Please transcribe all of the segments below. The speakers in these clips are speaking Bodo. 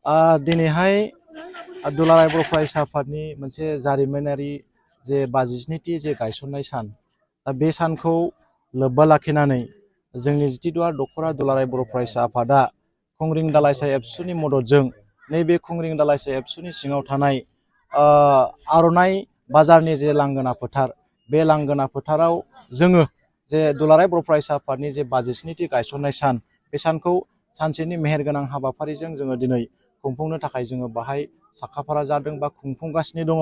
दिनैहाय दुलाराय बर' फरायसा आफादनि मोनसे जारिमिनारि जे 52थि जे गायसननाय सान, दा बे सानखौ लोब्बा लाखिनानै जोंनि जितिदुवार दखरा दुलाराय बर' फरायसा आफादा खुंग्रिं दालाइसा एबसुनि मददजों नैबे खुंग्रिं दालाइसा एबसुनि सिङाव थानाय आर'नाइ बाजारनि जे लांगोना फोथार, बे लांगोना फोथाराव जोङो जे दुलाराय बर' फरायसा आफादनि जे 52थि गायसननाय सान, बे सानखौ सानसेनि मेहेरगोनां हाबाफारिजों जोङो दिनै खुंफुंनो थाखाय जोङो बाहाय साखाफारा जादों बा खुंफुंगासिनो दङ।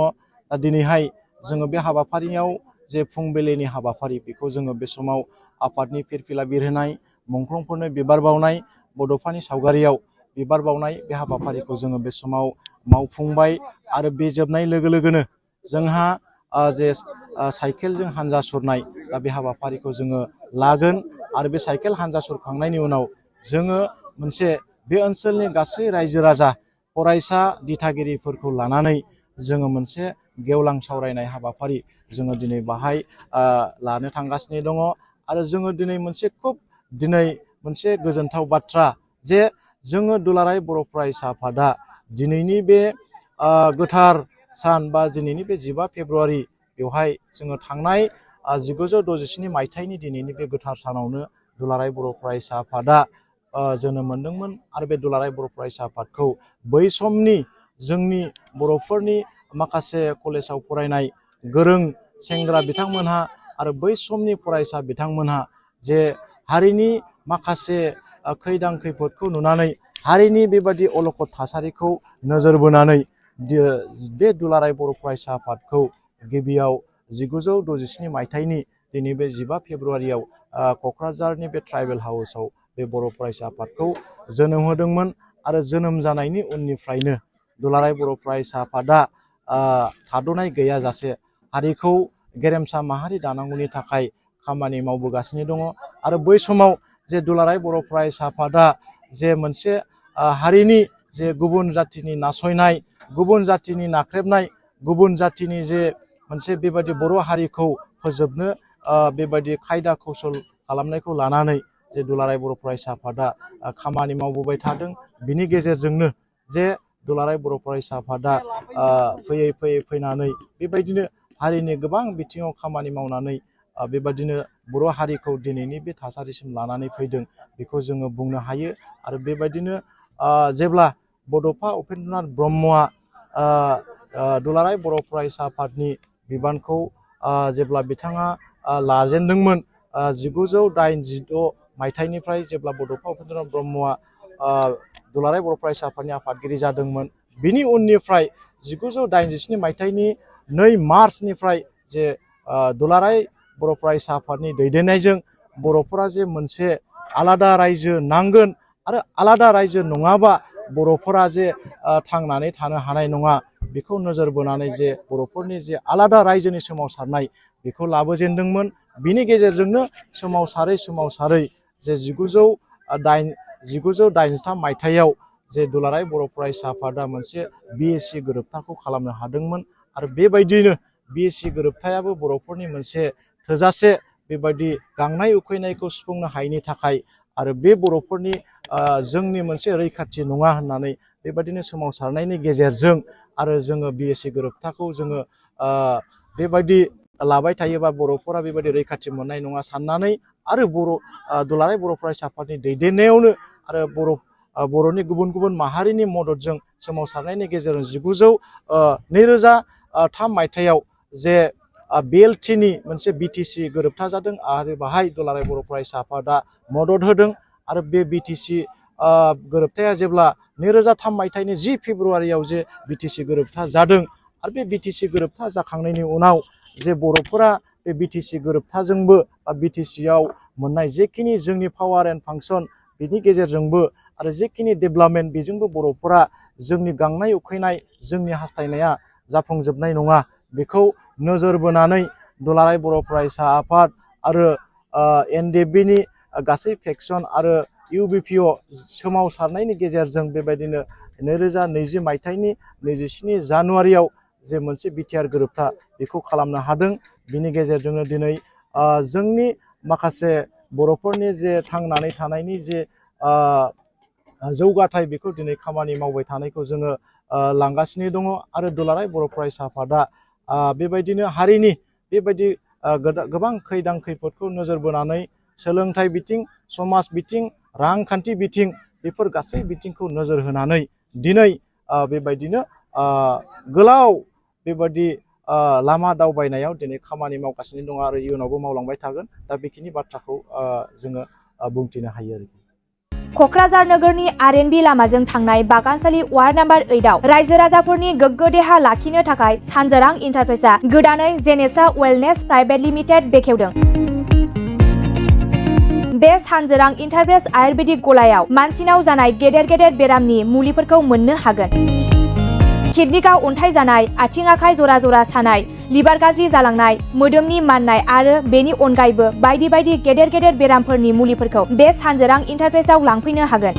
दा दिनैहाय जोङो बे हाबाफारियाव जे फुंबिलिनि हाबाफारि, बेखौ जोङो बे समाव आफादनि फिरफिला बिरहोनाय, मुंख्लंफोरनो बिबार बावनाय, बड'फानि सावगारियाव बिबार बावनाय, बे हाबाफारिखौ जोङो बे समाव मावफुंबाय। आरो बे जोबनाय लोगो लोगोनो जोंहा जे साइकेलजों हानजा सुरनाय, दा बे हाबाफारिखौ जोङो लागोन। आरो बे साइकेल हानजा सुरखांनायनि उनाव जोङो मोनसे बे ओनसोलनि गासै रायजो राजा, फरायसा दिथागिरिफोरखौ लानानै जोङो मोनसे गेवलां सावरायनाय हाबाफारि जोङो दिनै बाहाय लानो थांगासिनो दङ। आरो जोङो दिनै मोनसे गोजोनथाव बाथ्रा, जे जोङो दुलाराय बर' फरायसा आफादा दिनैनि बे गोथार सान बा दिनैनि बे 15 फेब्रुवारि, बेवहाय जोङो थांनाय 1967 मायथाइनि दिनैनि बे गोथार सानावनो दुलाराय बर' फरायसा आफादा जोनोम मोनदोंमोन। आरो बे दुलाराय बर' फरायसा आफादखौ बै समनि जोंनि बर'फोरनि माखासे कलेजाव फरायनाय गोरों सेंग्रा बिथांमोनहा आरो बै समनि फरायसा बिथांमोनहा जे हारिनि माखासे खैदां खैफोदखौ नुनानै, हारिनि बेबादि अलखद थासारिखौ नोजोर बोनानै बे दुलाराय बर' फरायसा आफादखौ गिबियाव 1967 मायथाइनि दिनै बे 15 फेब्रुवारियाव क'क्राझारनि बे ट्राइबेल हाउसआव बे बर' फरायसा आफादखौ जोनोम होदोंमोन। आरो जोनोम जानायनि उननिफ्रायनो दुलाराय बर' फरायसा आफादा थाद'नाय गैयाजासे हारिखौ गेरेमसा माहारि दानांगौनि थाखाय खामानि मावबोगासिनो दङ। आरो बै समाव जे दुलाराय बर' फरायसा आफादा जे मोनसे हारिनि जे गुबुन जाथिनि नासयनाय, गुबुन जाथिनि नाख्रेबनाय, गुबुन जाथिनि जे मोनसे बेबायदि बर' हारिखौ फोजोबनो बेबायदि खायदा कौसल खालामनायखौ लानानै जे दुलाराय बर' फरायसा आफादा खामानि मावबोबाय थादों। बिनि गेजेरजोंनो जे दुलाराय बर' फरायसा आफादा फैयै फैयै फैनानै बेबायदिनो हारिनि गोबां बिथिङाव खामानि मावनानै बेबायदिनो बर' हारिखौ दिनैनि बे थासारिसिम लानानै फैदों, बेखौ जोङो बुंनो हायो। आरो बेबायदिनो जेब्ला बड'फा उपेन्द्रनाथ ब्रह्मआ दुलाराय बर' फरायसा आफादनि बिबानखौ जेब्ला बिथाङा लाजेनदोंमोन, 1986 मायथाइनिफ्राय जेब्ला बड'फा उपेन्द्रनाथ ब्रह्मआ दुलाराय बर' फरायसा आफादनि आफादगिरि जादोंमोन, बिनि उननिफ्राय 1987 मायथाइनि 2 मार्चनिफ्राय जे दुलाराय बर' फरायसा आफादनि दैदेननायजों बर'फोरा जे मोनसे आलादा रायजो नांगोन, आरो आलादा रायजो नङाबा बर'फोरा जे थांनानै थानो हानाय नङा, बेखौ नोजोर बोनानै जे बर'फोरनि जे आलादा रायजोनि सोमावसारनाय, बेखौ लाबोजेनदोंमोन। बिनि गेजेरजोंनो सोमावसारै जे 1983 मायथाइयाव जे दुलाराय बर' फरायसा आफादा मोनसे BSc गोरोबथाखौ खालामनो हादोंमोन। आरो बेबायदिनो BSc गोरोबथायाबो बर'फोरनि मोनसे थोजासे बेबायदि गांनाय उखैनायखौ सुफुंनो हायैनि थाखाय, आरो बे बर'फोरनि जोंनि मोनसे रैखाथि नङा होननानै बेबायदिनो सोमावसारनायनि गेजेरजों आरो जोङो BSc गोरोबथाखौ जोङो बेबायदि लाबाय थायोबा बर'फोरा बेबायदि रैखाथि मोननाय नङा साननानै, आरो दुलाराय बर' फरायसा आफादनि दैदेननायावनो आरो बर'नि गुबुन गुबुन माहारिनि मददजों सोमावसारनायनि गेजेरजों 2003 मायथाइयाव जे BLTनि मोनसे BTC गोरोबथा जादों। आरो बाहाय दुलाराय बर' फरायसा आफादा मदद होदों। आरो बे BTC गोरोबथाया जेब्ला 2003 मायथाइनि 10 फेब्रुवारियाव जे BTC गोरोबथा जादों, आरो बे BTC गोरोबथा जाखांनायनि उनाव जे बर'फोरा बे BTC गोरोबथाजोंबो बा BTCआव मोननाय जेखिनि जोंनि पावार एन्ड फांसन, बिनि गेजेरजोंबो आरो जेखिनि डेभेलपमेन्ट, बेजोंबो बर'फोरा जोंनि गांनाय उखैनाय, जोंनि हास्थायनाया जाफुंजोबनाय नङा, बेखौ नोजोर बोनानै दुलाराय बर' फरायसा आफाद आरो NDFBनि गासै फेक्सन आरो UBPO सोमावसारनायनि गेजेरजों बेबायदिनो 2020 मायथाइनि 27 जानुवारियाव जे मोनसे बिटिआर गोरोबथा, बेखौ खालामनो हादों। बिनि गेजेरजोंनो दिनै जोंनि माखासे बर'फोरनि जे थांनानै थानायनि जे जौगाथाय बेखौ दिनै खामानि मावबाय थानायखौ जोङो लांगासिनो दङ आरो दुलाराय बर' फरायसा आफादा बेबायदिनो हारिनि बेबायदि गोबां खैदां खैफोदखौ नोजोर बोनानै सोलोंथाइ बिथिं समाज बिथिं रांखान्थि बिथिं बेफोर गासै बिथिंखौ नोजोर होनानै दिनै बेबायदिनो गोलाव बेबायदि लामा दावबायनायाव दिनै खामानि मावगासिनो दङ आरो इयुनावबो मावलांबाय थागोन दा बेखिनि बाथ्राखौ जोङो बुंथिनो हायो आरो क'क्राझार नोगोरनि आर.एन.बि लामाजों थांनाय बागानसालि वार्ड नाम्बार 8आव रायजो राजाफोरनि गोग्गो देहा लाखिनो थाखाय सानजोरां इन्टारप्राइजआ गोदानै जेनेसा वेलनेस प्राइभेट लिमिटेड बेखेवदों। बे सानजोरां इन्टारप्राइज आयुर्वेदिक गलायाव मानसिनाव जानाय गेदेर गेदेर बेरामनि मुलिफोरखौ मोननो हागोन। किडनिकआव अन्थाइ जानाय, आथिं आखाइ जरा जरा सानाय, लिभार गाज्रि जालांनाय, मोदोमनि माननाय आरो बेनि अनगायैबो बायदि बायदि गेदेर गेदेर बेरामफोरनि मुलिफोरखौ बे सानजोरां इन्टारप्राइजआव लांफैनो हागोन।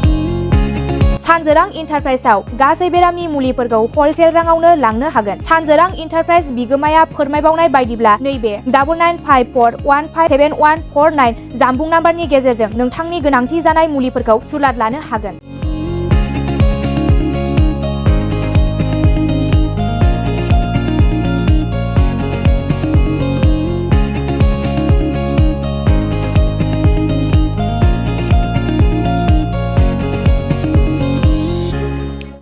सानजोरां इन्टारप्राइजआव गासै बेरामनि मुलिफोरखौ हलसेल राङावनो लांनो हागोन। सानजोरां इन्टारप्राइज बिगोमाया फोरमायबावनाय बायदिब्ला नैबे 9954157149 जानबुं नाम्बारनि गेजेरजों नोंथांनि गोनांथि जानाय मुलिफोरखौ सुलाद लानो हागोन।